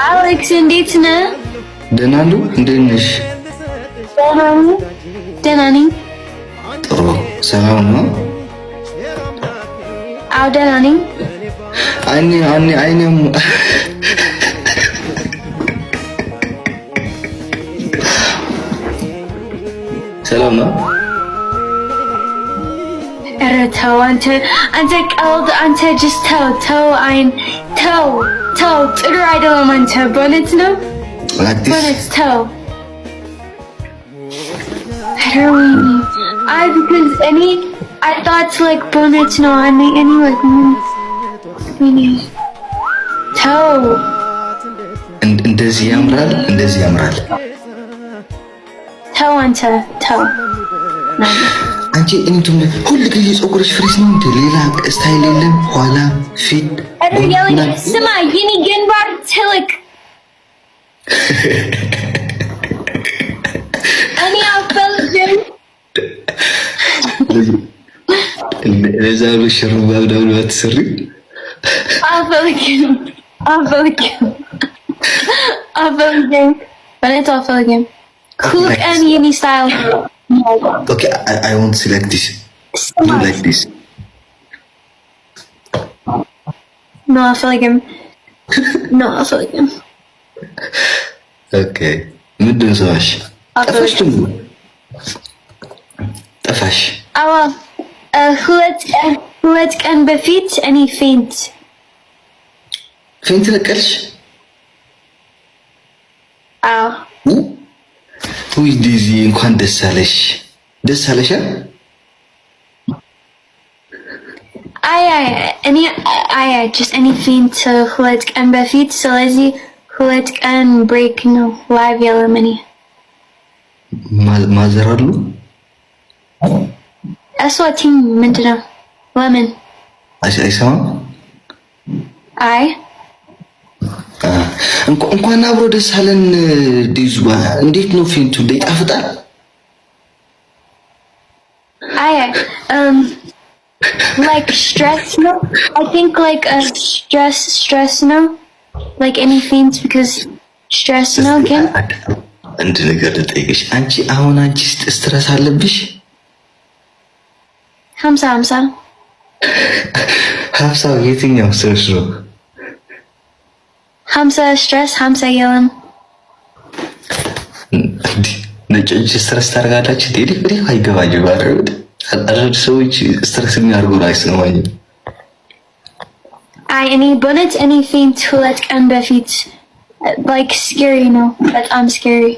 አሌክስ፣ እንዴት ነህ? ደህና ነው። እንዴት ነሽ? ደህና ነኝ። ጥሩ፣ ሰላም ነው? አዎ፣ ደህና ነኝ። አይኔ አይኔ አይኔ ሰላም ነው። ኧረ ተው አንተ፣ አንተ ቀልድ፣ አንተ just ተው ተው፣ አይን ተው ተው፣ ጥሩ አይደለም። አንተ በእውነት ነው፣ በእውነት ተው። ኧረ ወይኔ፣ አይ because እኔ I thought like በእውነት ነው። እኔ like ወይኔ ተው። እንደዚህ ያምራል፣ እንደዚህ ያምራል። ተው አንተ ተው። አንቺ እንትን ሁል ጊዜ ፀጉርሽ ፍሪዝ ነው እንዴ? ሌላ style የለም? ኋላ ፊት። ስማ፣ የኔ ግንባር ትልቅ፣ እኔ አልፈልግም። ለዛ ነው ሽሩባ ምናምን ባትሰሪ። አልፈልግም፣ አልፈልግም፣ አልፈልግም፣ በእውነት አልፈልግም። ሁል ቀን የኔ style Okay, I want to like this. Do like this. No, አልፈልግም። No, አልፈልግም። Okay. ምንድን ነው ስማሽ? ጠፋሽ ደግሞ፣ ጠፋሽ። አዎ፣ 2 ቀን በፊት እኔ faint faint ነቀልሽ? አዎ። ውይ ዲዚ፣ እንኳን ደስ አለሽ፣ ደስ አለሽ። አይ አይ፣ እኔ አይ አይ just እኔ faint 2 ቀን በፊት፣ ስለዚህ 2 ቀን break ነው፣ live የለም። እኔ mother አሉ? እሷ team ምንድን ነው? ለምን? አይሰማም። አይ። እንኳን አብሮ ደስ አለን። ዲዙ፣ እንዴት ነው faint ኡ? ይጣፍጣል? አይ፣ like stress ነው። I think like stress ነው። Like እኔ faint because stress ነው ግን አንድ ነገር ልጠይቅሽ። አንቺ አሁን አንቺ stress አለብሽ? 50-50። 50 የትኛው stress ነው? 50 stress፣ 50 የለም። ነጮች stress ታደርጋላችሁ? እኔ አይገባኝም። አንዳንድ ሰዎች stress የሚያደርጉ ነው፣ አይሰማኝም። አይ፣ እኔ በእውነት እኔ faint 2 ቀን በፊት፣ like scary ነው፣ በጣም scary።